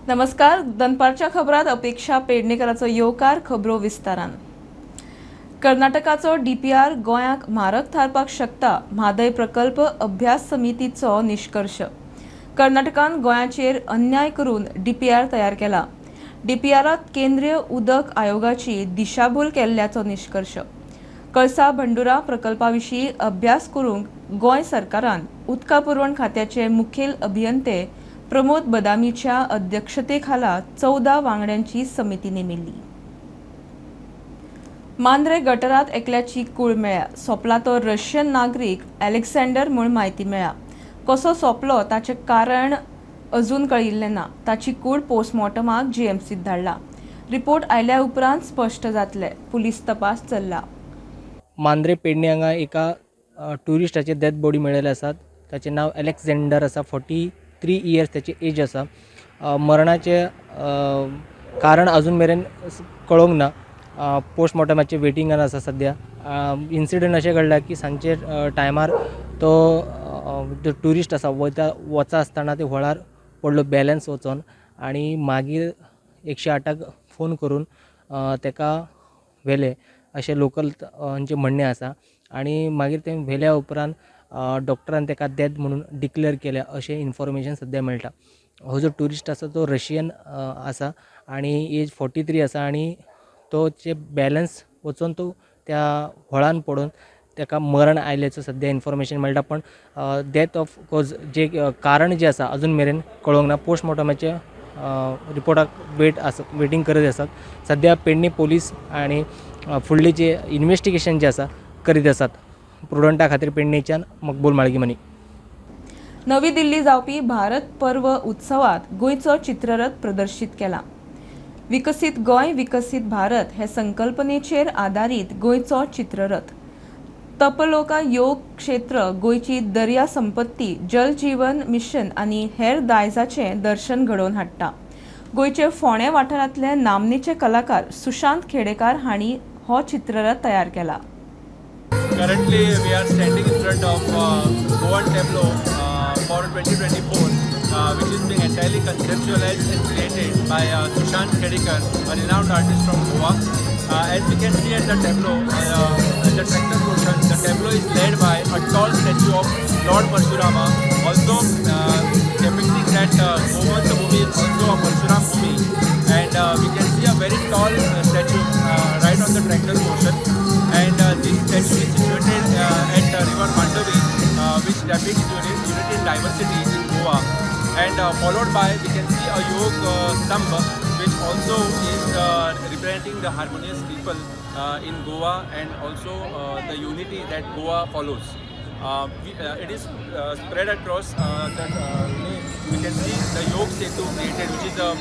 नमस्कार, दनपारच्या खबरात अपेक्षा पेडणेकराचो येवकार. खबरो विस्तारान. कर्नाटकाचो डीपीआर गोंयाक म्हारग थारपाक शकता, म्हादय प्रकल्प अभ्यास समितीचो निश्कर्श. कर्नाटकान गोंयाचेर अन्याय करून डीपीआर तयार केला. डीपीआरांत केंद्रीय उदक आयोगाची दिशाभूल केल्ल्याचो निश्कर्श. कळसा भंडुरा प्रकल्पा विशीं अभ्यास करूंक गोंय सरकारान उदका पुरवण खात्याचे मुखेल अभियंते प्रमोद बदामीच्या अध्यक्षतेखाला 14 वांगड्यांची समिती नेमिल्ली. मांद्रे गटरात एकल्याची कूळ मेळ्ळ्या. सोंपला तो रशियन नागरीक अलेक्झांडर म्हूण म्हायती मेळ्ळ्या. कसो सोंपलो ताचें कारण अजून कळिल्लें ना. ताची कूड पोस्टमॉर्टमाक जीएमसीत धाडला. रिपोर्ट आयल्या उपरांत स्पश्ट जातले. पुलीस तपास चल्ला. मांद्रे पेडणे हांगा एका ट्युरिस्टाचे डेथ बॉडी मेळिल्ले आसात. ताचें नांव अलेक्झांडर आसा. 43 इयर्स त्याची एज आसा. मरणाचें कारण अजून मेरेन कळोंक ना. पोस्टमॉर्टमाचे वेटिंगान आसा सद्या. इन्सिडंट अशें घडला की सांजचे टायमार तो जो ट्युरिस्ट आसा वता आसतना ते व्हळार पडलो, बॅलन्स वचोन, आनी मागीर 108 फोन करून तेका व्हेले अशें लोकल हांचें म्हणणें आसा. आनी मागीर ते व्हेल्या उपरांत डॉक्टरान तेका डेथ म्हणून डिक्लेअर केल्या अशें इन्फॉर्मेशन सद्या मेळटा. हो जो ट्युरिस्ट आसा तो रशियन आसा आनी एज 43 आसा आनी तो जे बॅलन्स वचोन तो त्या व्हळान पडून तेका मरण आयल्याचो सद्या इन्फॉर्मेशन मेळटा. पण डेथ ऑफ कॉज जे कारण जें आसा अजून मेरेन कळोंक ना. पोस्टमॉर्टमाचे रिपोर्टाक वेट आसा, वेटींग करत आसात. सद्या पेडणे पोलीस आनी फुडले जे इन्वेस्टिगेशन जे आसा करीत आसात. प्रुडंटा खातीर पेडणेच्यान मकबूल माळगीमनी. नवी दिल्ली जावपी भारत पर्व उत्सवात गोंयचो चित्ररथ प्रदर्शीत केला. विकसीत गोंय विकसीत भारत हे संकल्पनेचेर आदारीत गोंयचो चित्ररथ. तपलोका योग क्षेत्र, गोंयची दर्या संपत्ती, जल जीवन मिशन आनी हेर दायजाचें दर्शन घडोवन हाडटा. गोंयचे फोंडें वाठारांतले नामनेचे कलाकार सुशांत खेडेकार हांणी हो चित्ररथ तयार केला. Currently, we are standing in front of Goan Tableau for 2024, which is being entirely conceptualized and created by Sushant Khedekar, a renowned artist from Goa. As we can see at the tableau, at the tractor portion, the tableau is led by a tall statue of Lord Parshurama, also depicting that Goan Bhumi is also a Parshuram Bhumi. And we can see a very tall statue right on the tractor portion. And this statue is situated at River Mandovi, which depicts unity in diversity in Goa. And followed by, we can see a yoga stambh, which also is representing the harmonious people in Goa and also the unity that Goa follows. It is spread across we can see the Yog Setu created, which is a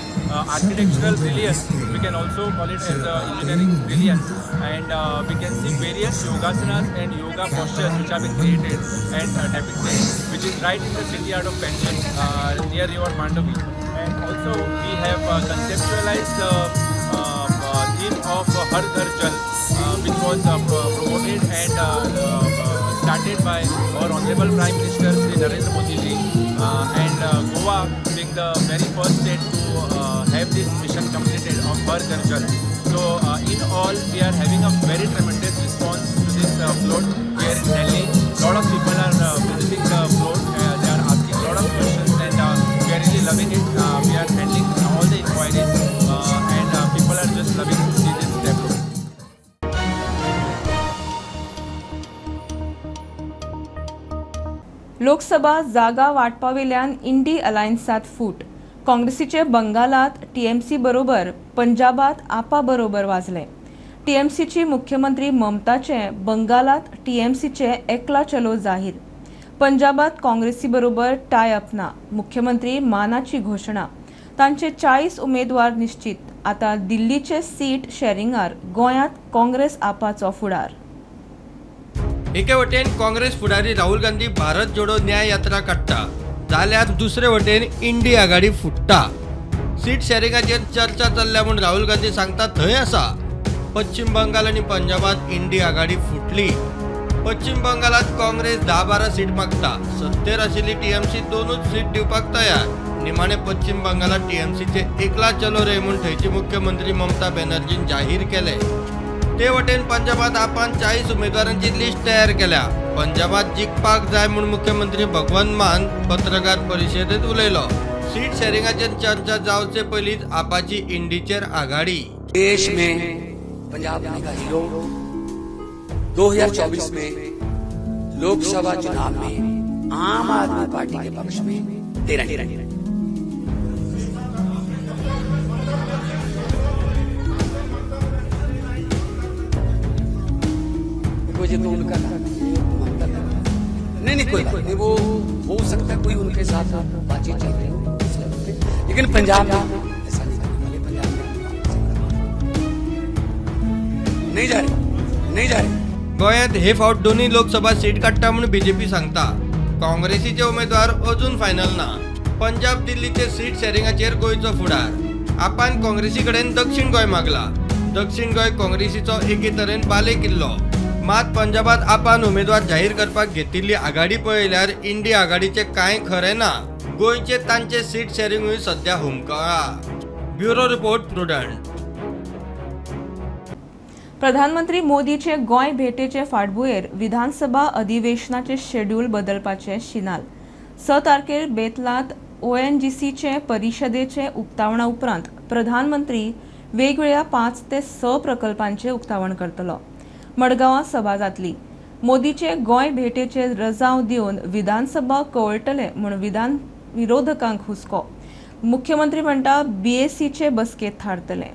architectural brilliance. We can also call it as engineering brilliance. And we can see various yogasanas and yoga postures which have been created and depicted, which is right in the city yard of Panjim, near River Mandovi. And also we have conceptualized the theme of Har Ghar Jal, which was promoted and started by our Honorable Prime Minister Shri Narendra Modi ji, and Goa being the very first state to have this mission completed of Har Ghar Jal. So in all, we are having a very tremendous response to this float here in Delhi. A lot of people are visiting the float. They are asking a lot of questions, and we are really loving it. We are handling all the inquiries, and people are just loving to see this tableau. Lok Sabha जागा वाटपावेल्यान इंडी अलायन्सात फूट. काँग्रेसीचे बंगालात TMC बरोबर, पंजाबात आपा बरोबर वाजले. टीएमसीची मुख्यमंत्री ममताचे बंगालात टीएमसीचे एकला चलो जाहीर. पंजाबात काँग्रेसी बरोबर टाय अप ना. मुख्यमंत्री मानाची घोशणा. तांचे 40 उमेदवार निश्चित. आता दिल्लीचे सीट शेरिंगार गोंयांत काँग्रेस आपाचो फुडार. एके वटेन काँग्रेस फुडारी राहुल गांधी भारत जोडो न्याय यात्रा काडटा, जाल्यार दुसरे वटेन इंडी आघाडी फुट्टा. सीट शेरिंगाचेर चर्चा चल्ल्या म्हूण राहुल गांधी सांगता थंय आसा. पश्चिम बंगाल आनी पंजाबात इंडी आघाडी फुटली. पश्चिम बंगालात काँग्रेस 10-12 सीट मागता. सत्तेर आशिल्ली टीएमसी 2 सीट दिवपाक तयार. निमाणे पश्चिम बंगालात टीएमसीचे एकला चलो रे म्हूण थंयची मुख्यमंत्री ममता बॅनर्जीन जाहीर केले. ते वटेन पंजाबात आपान 40 उमेदवारांची लिस्ट तयार केल्या. पंजाबात जिखपाक जाय म्हूण मुख्यमंत्री भगवंत मान पत्रकार परिशदेत उलयलो. सीट शेरिंगाचेर चर्चा जावचे पयलींच आपाची इंडीचेर आघाडी. देश में पंजाब बनेगा हीरो. 2024 में लोकसभा चुनाव में आम आदमी पार्टी के पक्ष में 13. तो उनका नहीं नहीं कोई बात नहीं, वो हो सकता है कोई उनके साथ बातचीत चल रही हो, लेकिन पंजाब में ऐसा नहीं करने वाले. पंजाब में नहीं जा रहे, नहीं जा रहे. गोंयांत हे फावट दोनूय लोकसभा सीट काडटा म्हूण बीजेपी सांगता. काँग्रेसीचे उमेदवार अजून फायनल ना. पंजाब दिल्लीचे सीट शेरिंगाचेर गोंयचो फुडार. आपान काँग्रेसी कडेन दक्षिण गोंय मागला. दक्षिण गोंय काँग्रेसीचो एके तरेन बाले किल्लो. मात पंजाबात आपान उमेदवार जाहीर करपाक घेतिल्ली आघाडी पळयल्यार इंडी आघाडीचे कांय खरें ना. गोंयचे तांचे सीट शेरिंगूय सध्या हुमकळा. Bureau report, Prudent. प्रधानमंत्री मोदीचे गोंय भेटेचे फाटभुंयेर विधानसभा अधिवेशनाचे शेड्यूल बदलपाचे शिनाल. 6 तारखेर बेतलांत ओएनजीसीचे परिशदेचे उक्तावणा उपरांत प्रधानमंत्री वेगवेगळ्या 5 ते 6 प्रकल्पांचे उक्तावण करतलो. मडगांवां सभा जातली. मोदीचे गोंय भेटेचे रजांव दिवन विधानसभा कवळटले म्हूण विधान विरोधकांक हुस्को. मुख्यमंत्री म्हणटा बीएसीचे बसकेंत थारतले.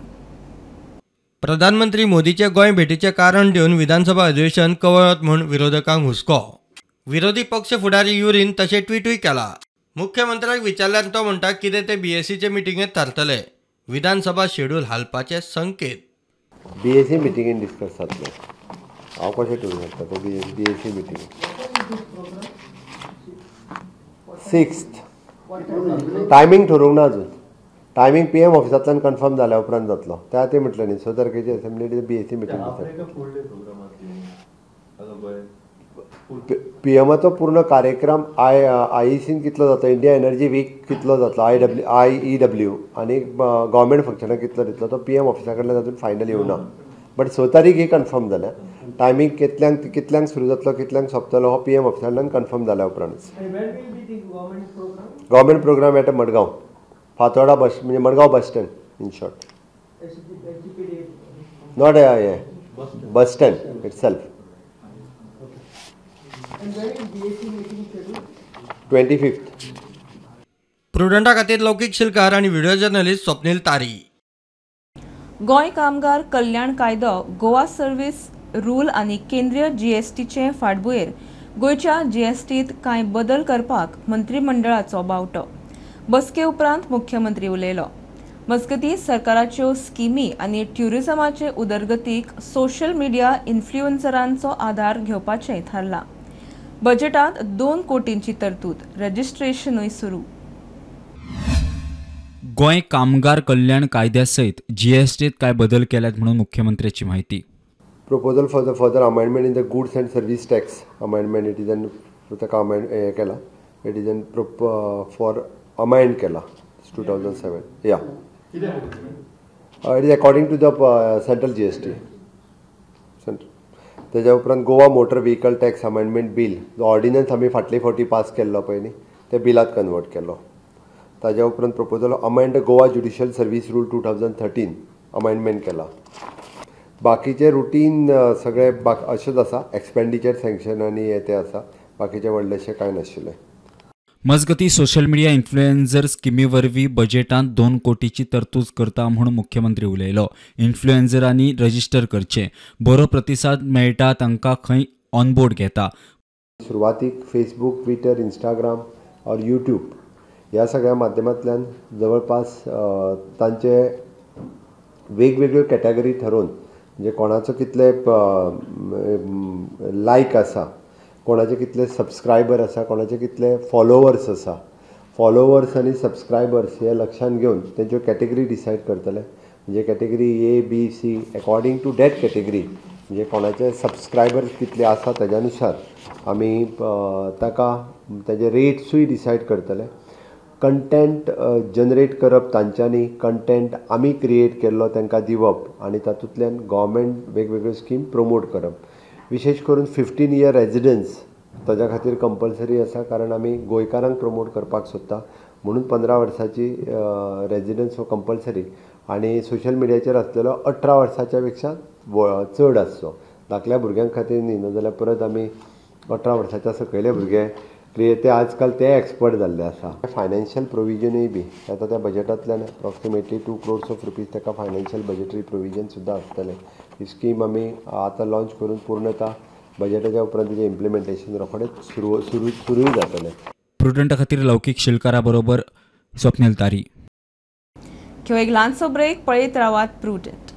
प्रधानमंत्री मोदीचे गोंय भेटीचे कारण दिवन विधानसभा अधिवेशन कवळत म्हूण विरोधकांक हुस्को. विरोधी पक्ष फुडारी युरीन तशें ट्विटूय केला. मुख्यमंत्र्याक विचारल्यार तो म्हणटा कितें ते बीएसीचे मिटिंगेंत थारतले. विधानसभा शेड्यूल हालपाचे संकेत. बीएसी मिटिंगेन डिस्कस जातलें. हांव कशें करूंक शकता तो बीएसी मिटींग 6th timing ठरोवंक ना अजून. टायमींग पीएम ऑफिसांतल्यान कन्फर्म जाल्या उपरांत जातलो. त्या खातीर म्हटलें न्ही 6 तारखेची असेंब्ली बीएसी मिटींग. पीएमाचो पूर्ण कार्यक्रम आयईसीन कितलो जाता, इंडिया एनर्जी वीक कितलो जातलो, आयईडब्ल्यू आनी गव्हर्मेंट फंक्शनाक कितलो दितलो तो पीएम ऑफिसा कडल्यान अजून फायनल येवना. बट 6 तारीख ही कन्फर्म जाल्या. टायमींग कितल्यांक कितल्यांक सुरू जातलो कितल्यांक सोंपतलो हो पीएम ऑफिसा कडल्यान कन्फर्म जाल्या उपरांतच. Government programme at Madgaon, Fatorda bus म्हणजे Madgaon bus stand in short, not हे bus stand itself. 25th. प्रुडंटा खातीर लौकीक शिलकार आनी व्हिडिओ जर्नलिस्ट स्वप्नील तारी. गोंय कामगार कल्याण कायदो, गोवा सर्व्हिस रूल आनी केंद्रीय जीएसटीचे फाटभुंयेर गोंयच्या जीएसटीत कांय बदल करपाक मंत्रिमंडळाचो बावटो. बसके उपरांत मुख्यमंत्री उलयलो. मजगतीं सरकाराच्यो स्किमी आनी ट्युरिझमाचे उदरगतीक सोशल मिडिया इन्फ्लुएन्सरांचो आदार घेवपाचें थारलां. बजेटांत 2 कोटींची तरतूद, रजिस्ट्रेशनूय सुरू. गोंय कामगार कल्याण कायद्या सयत जीएसटीत काय बदल केल्यात म्हणून मुख्यमंत्र्याची माहिती. Proposal for the further amendment in the goods and service tax amendment it is an ताका अमेंड हें केला, it is an for amend केला 2007. या it is according to the central GST. तेज्या उपरांत Goa motor vehicle tax amendment bill जो ordnance आमी फाटले फावटी पास केल्लो पळय न्ही ते बिलात कन्वर्ट केलो. ताज्या उपरांत proposal amend Goa judicial service rule 2013 amendment केला. बाकीचे रुटीन सगळे अशेंच आसा, एक्सपेंडिचर सँक्शन आनी हे ते आसा, बाकीचें व्हडलेशें कांय नाशिल्लें. मजगतीं सोशल मिडिया इन्फ्लुएन्सर स्किमी वरवीं बजेटांत 2 कोटीची तरतूद करता म्हूण मुख्यमंत्री उलयलो. इन्फ्लुएन्सरांनी रजिस्टर करचें, बरो प्रतिसाद मेळटा तांकां खंय ऑनबोर्ड घेता. सुरवातीक फेसबूक, ट्विटर, इंस्टाग्राम और यूट्यूब ह्या सगळ्या माध्यमांतल्यान जवळपास तांचे वेगवेगळ्यो कॅटेगरी ठरोवन म्हणजे कोणाचो कितले लायक आसा, कोणाचे कितले सबस्क्रायबर आसा, कोणाचे कितले फॉलोवर्स आसा, फॉलोवर्स आनी सबस्क्रायबर्स हे लक्षांत घेवन तेंच्यो कॅटेगरी डिसायड करतले. म्हणजे category A, B, C according to that category म्हणजे कोणाचे सबस्क्रायबर्स कितले आसा तेज्या नुसार आमी ताका तेजे रेट्सूय डिसायड करतले. कंटेंट जनरेट करप, तांच्यांनी कंटेंट आमी क्रिएट केल्लो तांकां दिवप आनी तातूंतल्यान गव्हर्मेंट वेगवेगळ्यो स्कीम प्रमोट करप. विशेश करून 15 इयर रेजिडन्स ताज्या खातीर कंपल्सरी आसा, कारण आमी गोंयकारांक प्रमोट करपाक सोदता म्हणून 15 वर्साची रेजिडन्स हो कंपल्सरी आनी सोशल मिडियाचेर आसलेलो 18 वर्साच्या पेक्षा चड आसचो. धाकल्या भुरग्यां खातीर न्ही, नाजाल्यार परत आमी 18 वर्साच्या सकयले भुरगे ते आजकाल ते एक्सपर्ट जाल्ले आसा. फायनान्शियल प्रोविजनूय बी आतां त्या बजेटांतल्यान अप्रॉक्सिमेटली 2 crores of rupees ताका फायनान्शियल बजेटरी प्रोविजन सुद्दां आसतलें. ही स्कीम आमी आतां लॉंच करून पूर्णता बजेटाच्या उपरांत तेजें इम्प्लिमेंटेशन रोखडेंच सुरूय जातलें. प्रुडंटा खातीर लौकीक शिलकारा बरोबर स्वप्नील तारी. घेवं एक ल्हानसो ब्रेक, पळयत रावात प्रुडंट.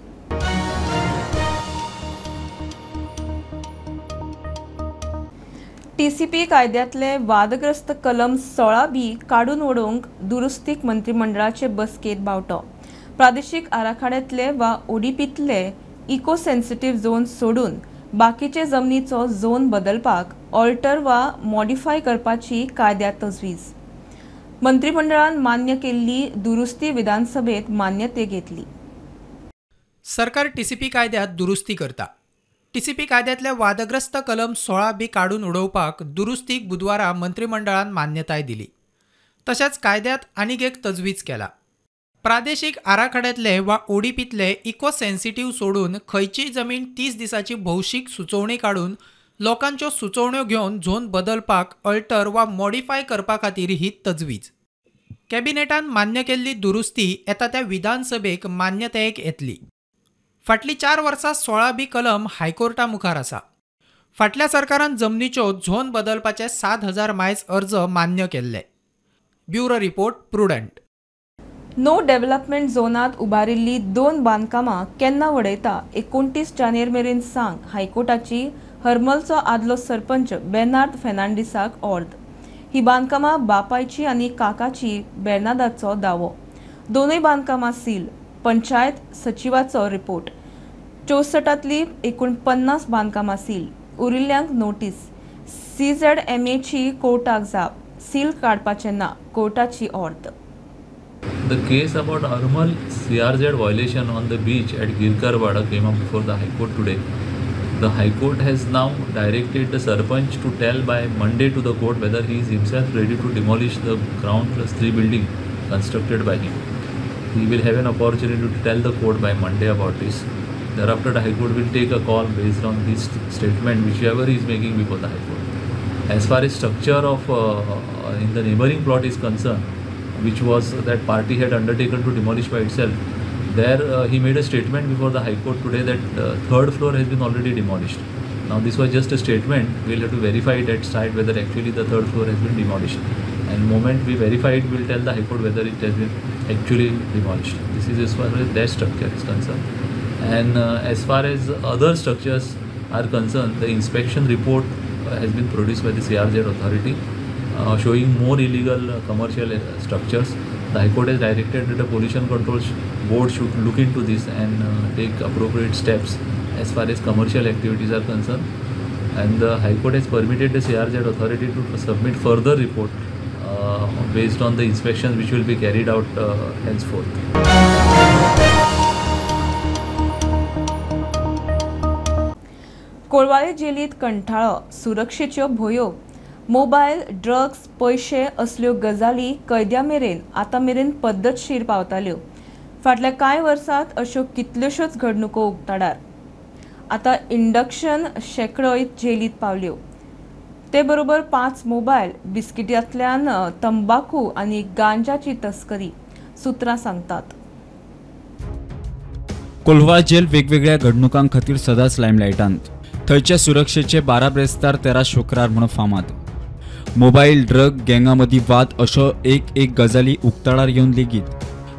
टीसीपी कायद्यांतले वादग्रस्त कलम 16B काडून उडोवंक दुरुस्तीक मंत्रिमंडळाचे बसकेंत बावटो. प्रादेशीक आराखड्यांतले वा ओडीपींतले इको सेन्सिटीव झोन सोडून बाकीचे जमनीचो झोन बदलपाक ऑल्टर वा मॉडिफाय करपाची कायद्यांत तजवीज. मंत्रिमंडळान मान्य केल्ली दुरुस्ती विधानसभेत मान्यते घेतली. सरकार टीसीपी कायद्यांत दुरुस्ती करता. टीसीपी कायद्यांतले वादग्रस्त कलम 16B काडून उडोवपाक दुरुस्तीक बुधवारा मंत्रिमंडळान मान्यताय दिली. तशेंच कायद्यांत आनीक एक तजवीज केला. प्रादेशीक आराखड्यांतले वा ओडीपींतले इको सेन्सिटीव सोडून खंयचीय जमीन 30 दिसांची भौशीक सुचोवणी काडून लोकांच्यो सुचोवण्यो घेवन झोन बदलपाक अल्टर वा मॉडिफाय करपा खातीर ही तजवीज. कॅबिनेटान मान्य केल्ली दुरुस्ती येता त्या विधानसभेक मान्यतायेक येतली. फाटलीं 4 वर्सां 16B कलम हायकोर्टा मुखार आसा. फाटल्या सरकारान जमनीच्यो झोन बदलपाचे 7,000 मायज अर्ज मान्य केल्ले. Bureau report, Prudent. No development झोनांत उबारिल्ली 2 बांदकामां केन्ना वडयता 29 जानेर मेरेन सांग, हायकोर्टाची हरमलचो आदलो सरपंच बेर्नार्द फेर्नांडीसाक ऑर्द. ही बांदकामां बापायची आनी काकाची, बेर्नार्दाचो दावो. दोनूय बांदकामां सील, पंचायत सचिवाचो रिपोर्ट. 64तांतली एकूण 50 बांदकामां सील, उरिल्ल्यांक नोटीस. CZMAची कोर्टाक जाप, सील काडपाचें ना, कोर्टाची ऑर्द. The case about Harmal CRZ violation on the beach at Girkarwada came up before the High Court today. The High Court has now directed the Sarpanch to tell by Monday to the court whether he is himself ready to demolish the ground plus 3 building constructed by him. He will have an opportunity to tell the court by Monday about this. Thereafter, the High Court will take a call based on this statement, whichever he is making before the High Court. As far as structure of in the neighboring plot is concerned, which was that party had undertaken to demolish by itself, there he made a statement before the High Court today that third floor has been already demolished. Now this was just a statement, we'll have to verify it at site whether actually the third floor has been demolished. And moment we verify it, we'll tell the High Court whether it has been actually demolished. This is as far as that structure is concerned. And as far as other structures are concerned, the inspection report has been produced by the CRZ authority, showing more illegal commercial structures. The High Court has directed that the Pollution Control Board should look into this and take appropriate steps as far as commercial activities are concerned. And the High Court has permitted the CRZ authority to submit further report based on the inspections which will be carried out henceforth. Colvale जेलीत कंठाळो, सुरक्षेच्यो भोयो, mobile, drugs, पयशे असल्यो गजाली कैद्या मेरेन आतां मेरेन पद्दतशीर पावताल्यो. फाटल्या कांय वर्सांत अश्यो कितल्योश्योच घडणुको उक्ताडार. आतां इंडक्शन शेंकडोय जेलीत पावल्यो. ते बरोबर 5 मोबायल, बिस्किट्यांतल्यान तंबाखू आनी गांजाची तस्करी, सुत्रां सांगतात. कोलवाळ जेल वेगवेगळ्या घडणुकां खातीर सदांच लायमलायटांत. थंयच्या सुरक्षेचे 12 ब्रेस्तार 13 शुक्रार म्हणून फामाद. मोबायल, ड्रग, गँगा मदीं वाद अशो एक एक गजाली उक्ताडार येवन लेगीत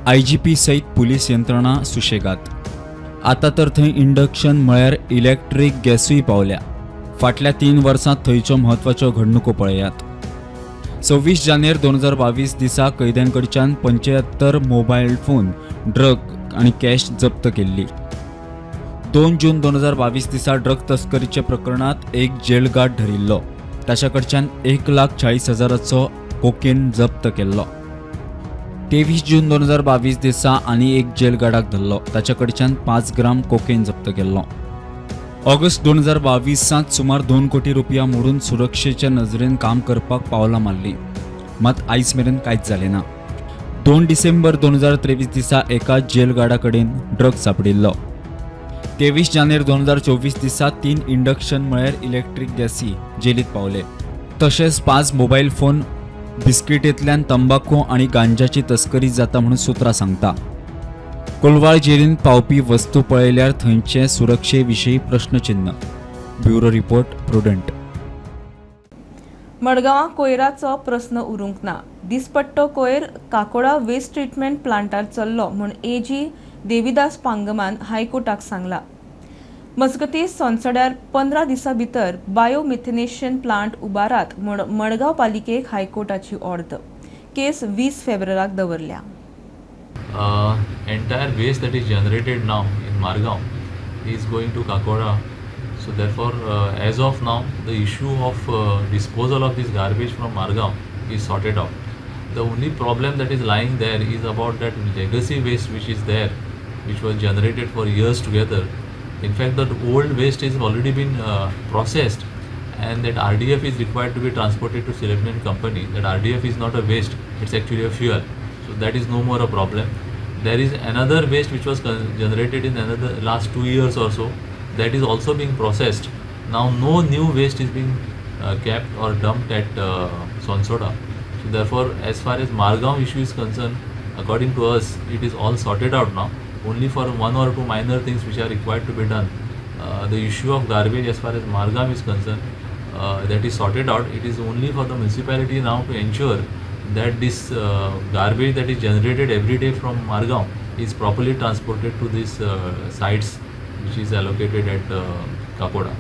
IGP सयत पुलीस यंत्रणा सुशेगात. आतां तर थंय इंडक्शन म्हळ्यार इलेक्ट्रीक गॅसूय पावल्या. फाटल्या 3 वर्सांत थंयच्यो म्हत्वाच्यो घडणुको पळयात. 26 जानेर 2022 दिसा कैद्यांकडच्यान 75 मोबायल फोन, ड्रग आनी कॅश जप्त केल्ली. 2 जून 2022 दिसा ड्रग तस्करीच्या प्रकरणात एक जेल गार्ड धरिल्लो. ताच्या कडच्यान 1,40,000चो कोकेन जप्त केल्लो. 23 जून 2022 दिसा आनी एक जेल गार्डाक धरलो. ताच्या कडच्यान 5 ग्राम कोकेन जप्त केल्लो. ऑगस्ट 2022 सुमार 2 कोटी रुपया मोडून सुरक्षेच्या नजरेन काम करपाक पावलां मारली, मात आयज मेरेन कांयच जालें ना. 2 डिसेंबर 2023 दिसा एका जेल गार्डा कडेन ड्रग सापडिल्लो. 23 जानेर 2024 दिसा 3 इंडक्शन म्हळ्यार इलेक्ट्रीक गॅसी जेलीत पावले. तशेंच 5 मोबायल फोन, बिस्किटेंतल्यान तंबाखू आनी गांजाची तस्करी जाता म्हणून सूत्रां सांगता. कोलवाळ जेलीन पावपी वस्तू पळयल्यार थंयचे सुरक्षे विशीं प्रश्नचिन्ह. Bureau report, Prudent. मडगांवां कोयराचो प्रस्न उरूंक ना. दिसपट्टो कोयर काकोडा वेस्ट ट्रिटमेंट प्लांटार चल्लो म्हूण एजी देविदास पांगमान हायकोर्टाक सांगला. मजगतीं सोनसड्यार 15 दिसां भितर बायोमिथेनेशन प्लांट उबारात म्हूण मडगांव पालिकेक हायकोर्टाची ऑर्द. केस 20 फेब्रुवाराक दवरल्या. Entire waste that is generated now in Margao is going to Kakoda. So therefore, as of now, the issue of disposal of this garbage from Margao is sorted out. The only problem that is lying there is about that legacy waste which is there, which was generated for years together. In fact, that old waste is already been processed, and that RDF is required to be transported to Selection company. That RDF is not a waste, it's actually a fuel. So that is no more a problem. There is another waste which was generated in another last 2 years or so, that is also being processed. Now no new waste is being kept or dumped at Sonsoda. So therefore, as far as Margao issue is concerned, according to us, it is all sorted out now. Only for 1 or 2 minor things which are required to be done. The issue of garbage as far as Margao is concerned, that is sorted out. It is only for the municipality now to ensure that this garbage that is generated every day from Margao is properly transported to these sites which is allocated at Kakoda.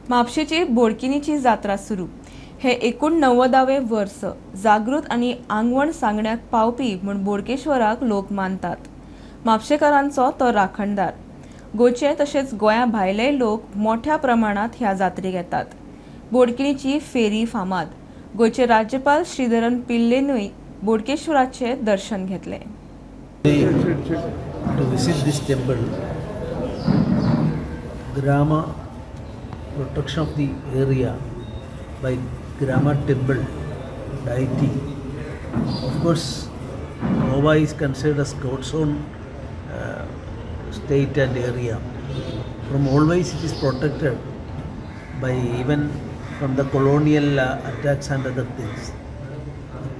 म्हापशेची बोडकिनीची जात्रा सुरू. हे 89वें वर्स. जागृत आनी आंगवण सांगण्याक पावपी म्हूण बोडकेश्वराक लोक मानतात. म्हापशेकारांचो तो राखणदार. गोंयचे तशेंच गोंया भायले लोक मोठ्या प्रमाणात ह्या जात्रेक येतात. बोडकिनीची फेरी फामाद. गोंयचे राज्यपाल श्रीधरन पिल्लेनूय बोडकेश्वराचे दर्शन घेतले. To visit this temple, Grama protection of the area by Grama temple deity. Of course, Goa is considered as God's own state and area. From always it is protected by even from the colonial attacks and other things.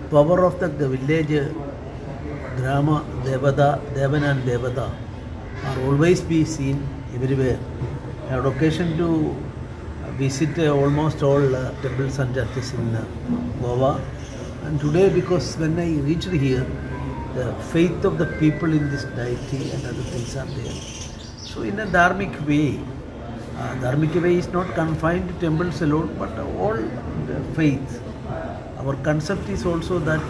The power of the village Grama Devada, Devan and Devada are always be seen everywhere. I had occasion to visit almost all temples and churches in Goa, and today, because when I reached here, the faith of the people in this deity and other things are there. So in a dharmic way, is not confined to temples alone, but all the faith. Our concept is also that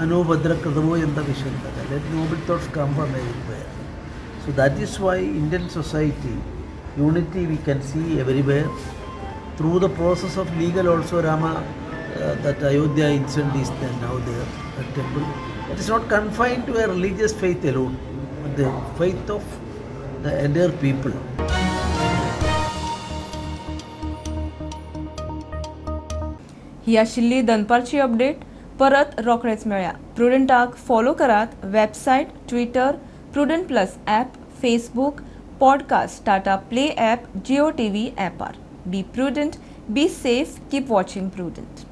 Anubhadra Kradavo Yanta Vishantaka, let noble thoughts come from everywhere. So that is why Indian society, unity we can see everywhere. Through the process of legal also, Rama, that Ayodhya incident is there now there, that temple. It is not confined to a religious faith alone, but the faith of the entire people. ही आशिल्ली दनपारची update. परत रोखडेच मेळया. प्रुडंटाक follow करात. Website, Twitter, Prudent plus app, Facebook, podcast, Tata Play app, Jio TV ॲपार. Be prudent, be safe, keep watching Prudent.